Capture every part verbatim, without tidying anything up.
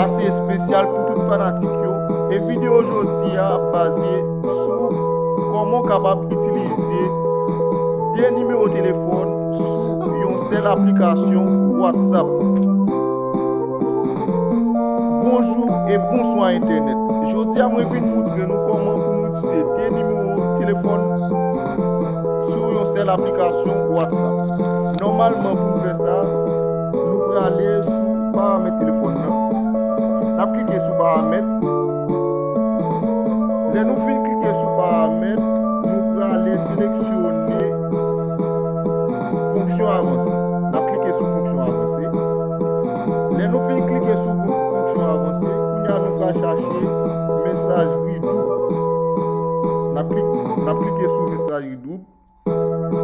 Se espesyal pou tout fanatik yo. E videyo jodi a ap baze sou kòman w kapab itilize de nimewo telefòn sou yon sèl aplikasyon WhatsApp. Bonjou e bonswa entènèt. Jodi a mwen vin moutre nou kòman pou nou itilize de nimewo telefòn sou yon sèl aplikasyon WhatsApp. Nòmalman pou n fè sa, nou prale sou paramèt telefòn nan. N ap klike sou paramèt. Lè nou fin klike sou paramèt, nou prale seleksyone fonksyon avanse. N ap klike sou fonksyon avanse. Lè nou fin klike sou fonksyon avanse, kounye a nou ka chache mesaj redoub. N ap klik-, n ap klike sou mesaj redoub.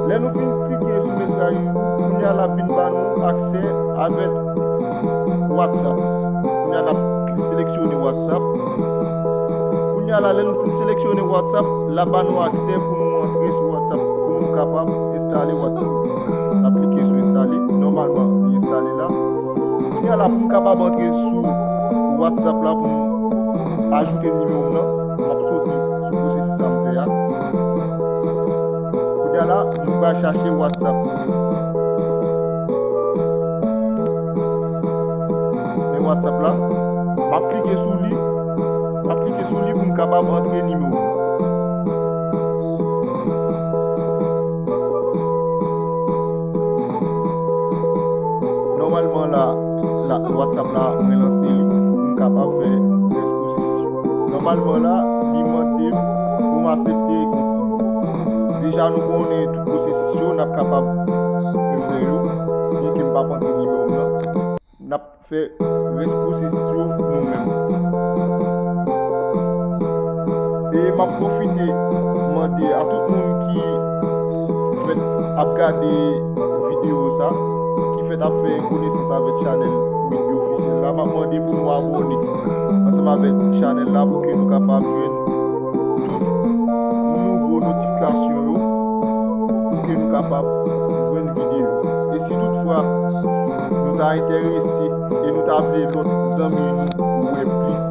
Lè nou fin klike sou mesaj redoub, kounye a l ap vin ba nou aksè avèk WhatsApp. Kounye a n ap seleksyone WhatsApp. Kounye a la, lè nou fin seleksyone WhatsApp, l ap ba nou aksè pou nou antre sou WhatsApp, pou nou kapab enstale WhatsApp. N ap klike sou enstale. Nòmalman, li enstale la. Kounye a la, pou m kapab antre sou WhatsApp la, pou m ajoute nimewo m nan, m ap soti sou pwosesis sa m fè a. Kounye a la, nou pral chache WhatsApp. Men WhatsApp la, m ap klike sou li, m ap klike sou li pou m kapab antre nimewo m nan. Nòmalman la, la, WhatsApp la, mwen lanse li pou m kapab fè tès pwosesyon. Nòmalman la, li mande m pou m aksepte e kontinye. Deja nou konnen tout pwosesis yo, n ap kapab fè yo, byenke m p ap antre nimewo m nan. N ap fè rès pwosesyon nou menm. E m ap pwofite mande a tout moun ki fèt ap gade videyo sa, ki fèt ap fè konesans avèk chanèl Whitby Officiel la, m ap mande pou nou abòne ansanm avèk chanèl la pou ke nou kapab jwenn tout nouvo notifikasyon yo, pou ke nou kapab jwenn videyo. E si toutfwa nou ta enterese e nou ta vle lòt zanmi nou wè plis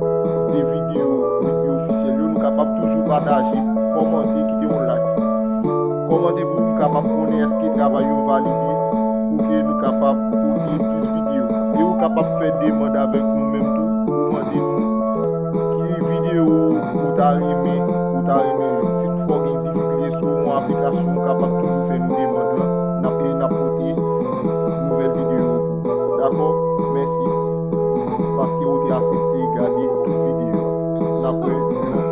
de videyo Whitby Officiel yo, nou kapab toujou pataje, kòmante, kite yon like. Kòmante pou nou kapab konnen èske travay yo valide, pou ke nou kapab pote plis videyo. E ou kapab fè demann avèk nou menm tou, pou mande nou ki videyo ou ta renmen, ou ta renmen wè. Si toutfwa w gen difikilte sou yon aplikasyon, ou kapab toujou fè nou demann lan, n ap, e n ap pote nouvèl videyo pou ou. Dakò? Mèsi paske ou te aksepte gade tout videyo. N ap wè nan